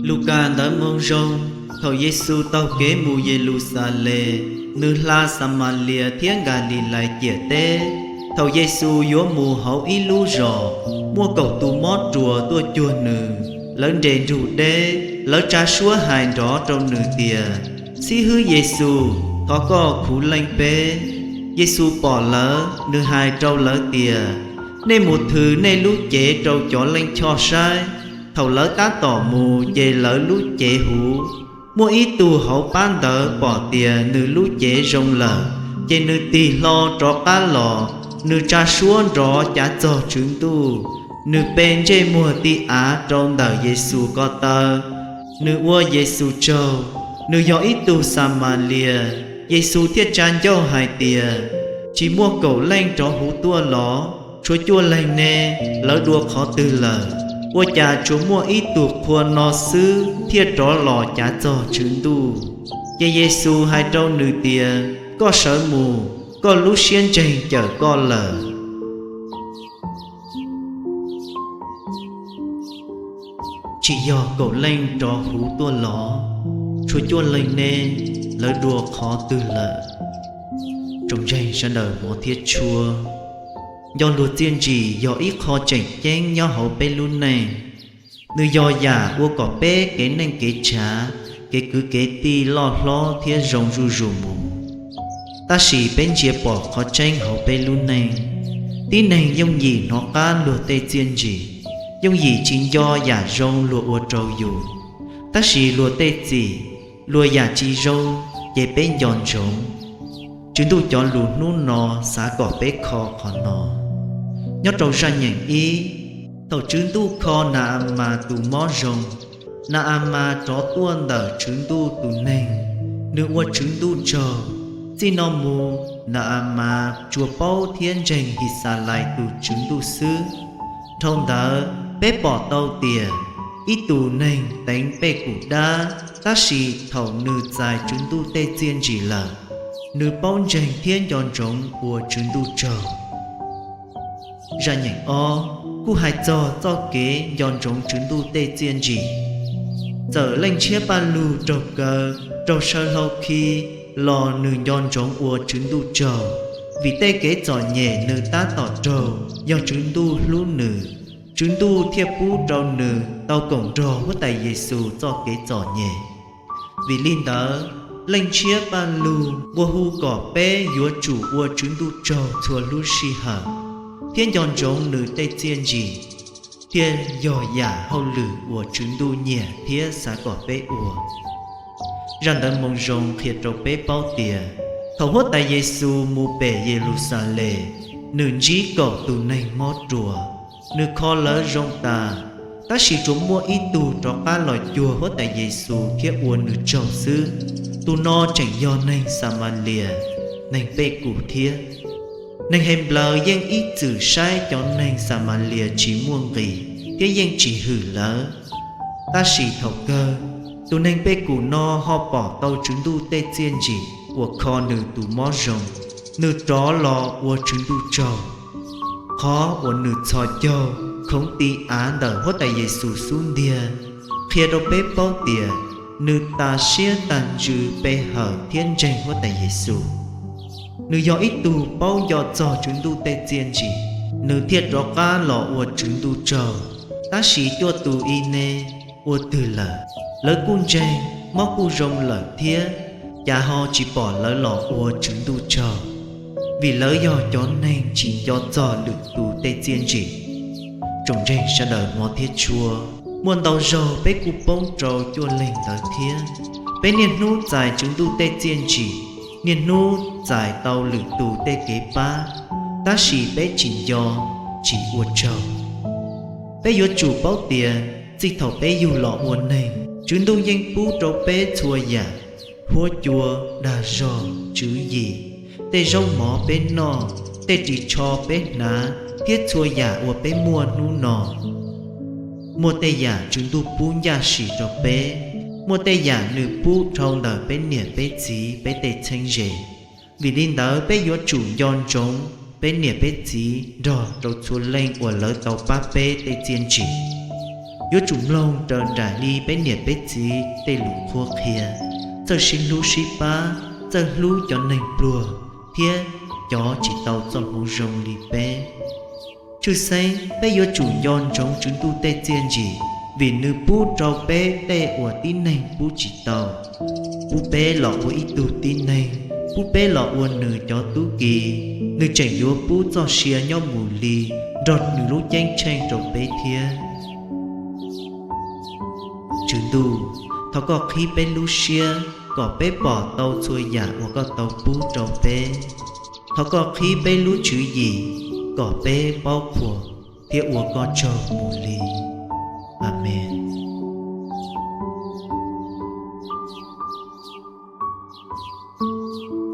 Lukas ntawv moo zoo. Thaum Yexus taug kev mus Yeluxalees, nws hla Xamalias thiab Nkalilais ciam teb. Thaum Yexus yuav mus hauv ib lub zos, muaj kaum tus mob ruas tuaj cuag nws, lawv nres nrug deb. Lawv tsa suab hais nrov rau nws tias, Xib hwb Yexus, thov koj khuv leej peb. Yexus pom lawv, nws hais rau lawv tias, Nej mus thws nej lub cev rau cov leej choj saib. Thaum lawv tab tom mus ces lawv lub cev huv. Muaj ib tug hauv pab ntawd pom tias nws lub cev zoo lawm, ces nws tig hlo rov qab los, nws tsa suab nrov cav txog Tswv Ntuj, nws pe ntsej muag ti av rau ntawm Yexus ko taw, nws ua Yexus tsaug. Nws yog ib tug Xamalias. Yexus thiaj tsa ncauj hais tias, Tsis muaj kaum leej rov huv tuaj los? Tshuav cuaj leeg ne, lawv dua qhov twg lawm? Ua cas tsuas muaj ib tug qhua no xwb thiaj rov los cav txog Tswv Ntuj? Ces Yexus hais rau nws tias, Koj sawv mus, koj lub siab ntseeg cawm koj lawm. Tsis yog kaum leej rov huv tuaj los? Tshuav cuaj leeg ne, lawv dua qhov twg lawm? Tsoom ntseeg sawv daws hmov thiab tshua, nco luag txiaj ntsim yog ib qho tseem ceeb nyob hauv peb lub neej. Nws yog yam ua kom peb kev neej kev tsav, kev kwv kev tij loj hlob thiab zoo zuj zus mus. Tab sis peb ntsia pom qhov tseeb hauv peb lub neej. Tib neeg yooj yim hnov qab luag tej txiaj ntsim, yooj yim tsis nco yam zoo luag ua rau yus. Tab sis luag tej txim, luag yam tsis zoo, ces peb nco ntsoov. Tswv Ntuj cov lus hnub no xav kom peb kho qhov no. Nyob rau zaj nyeem ib, thaum Tswv Ntuj kho Na-a-mas tus mob zoo, Na-a-mas rov tuaj ntawm Tswv Ntuj tus neeg, nws ua Tswv Ntuj tsaug. Txij no mus, Na-a-mas tsuas paub thiab ntseeg His Xas Lais tus Tswv Ntuj xwb. Dhau ntawd, peb pom tau tias ib tus neeg teev pej kum dab, tab sis thaum nws txais Tswv Ntuj tej txiaj ntsim lawm, nws paub ntseeg thiab nco ntsoov ua Tswv Ntuj tsaug. Zaj nyeem ob kuj hais txog txoj kev nco ntsoov Tswv Ntuj tej txiaj ntsim. Txawm Leej Ntshiab Paj Lug raug kaw, raug saw hlau khi, los nws nco ntsoov ua Tswv Ntuj tsaug, vim tej kev txom nyem nws tab tom raug yog Tswv Ntuj hlub nws, Tswv Ntuj thiaj pub rau nws tau koom nrog Huab Tais Yes Xus txoj kev txom nyem. Vim li ntawd, Leej Ntshiab Paj Lug nqua hu kom peb yuav tsum ua Tswv Ntuj tsaug txhua lub sij hawm, thiab nco ntsoov nws tej txiaj ntsim, thiaj yog yam hauj lwm uas Tswv Ntuj nyiam thiab xav kom peb ua. Zaj Ntawv Moo Zoo qhia rau peb paub tias, thaum Huab Tais Yes Xus mus pem Yes Lus Xas Les, nws ntsib kaum tus neeg mob ruas, nws kho lawv zoo tas, tab sis tsuas muaj ib tug rov qab los cuag Huab Tais Yes Xus thiab ua nws tsaug xwb. Tus no tseem yog neeg Xas Mas Lias, neeg pej kum thiab. Neeg Hes Nplaws yeej ib txwm saib cov neeg Xas Mas Lias tsis muaj nqis thiab yeej tsis hwm lawv. Tab sis thaum kawg, tus neeg pej kum no ho pom tau Tswv Ntuj tej txiaj ntsim uas kho nws tus mob zoo, nws rov los ua Tswv Ntuj tsaug. Qhov uas nws txhos caug khoov ti av ntawm Huab Tais Yes Xus xub ntiag qhia rau peb paub tias nws tas siab tas ntsws pe hawm thiab ntseeg Huab Tais Yes Xus. Nws yog ib tug paub nco txog Tswv Ntuj tej txiaj ntsim, nws thiaj rov qab los ua Tswv Ntuj tsaug. Tab sis cuaj tus I Ne ua twg lawm? Lawv kuj ntseeg, mob kuj zoo lawm thiab, cas ho tsis pom lawv los ua Tswv Ntuj tsaug? Vim lawv yog cov neeg tsis nco txog lwm tus tej txiaj ntsim. Tsoom ntseeg sawv daws hmov thiab tshua, muaj ntau zaug peb kuj poob rau cuaj leeg ntawd thiab. Peb niaj hnub txais Tswv Ntuj tej txiaj ntsim, niaj hnub txais tau lwm tus tej kev pab, tab sis peb tsis nco, tsis ua tsaug. Peb yuav tsum paub tias txij thaum peb yug los ua neeg, Tswv Ntuj yeej pub rau peb txhua yam: huab cua, dag zog, tswv yim, tej zaub mov peb noj, tej ris tsho peb hnav, thiab txhua yam uas peb muaj hnub no. Muaj tej yam Tswv Ntuj pub ncaj sim rau peb, muaj tej yam nws pub dhau ntawm peb niam peb txiv peb tej txheeb ze. Vim li ntawd peb yuav tsum nco ntsoov peb niam peb txiv nrog rau txhua leej uas lawv tau pab peb tej txiaj ntsim. Yuav tsum mloog raws nraim li peb niam peb txiv tej lus qhuab qhia, txawj sib hlub sib pab, txawj hlub cov neeg pluag thiab cov tsis tau txoj hmoov zoo li peb. Tshwj xeeb peb yuav tsum nco ntsoov Tswv Ntuj tej txiaj ntsim, vim nws pub rau peb tej uas tib neeg pub tsis tau. Pub peb los ua ib tug tib neeg, pub peb los ua nws cov tub ki, nws tseem yuav pub txoj sia nyob mus li nrog nws lub ceeb tsheej rau peb thiab. Tswv Ntuj, thov koj qhib peb lub siab kom peb pom tau txhua yam uas koj tau pub rau peb. Thov koj qhib peb lub tswv yim kom peb paub qhuas thiab ua koj tsaug mus li.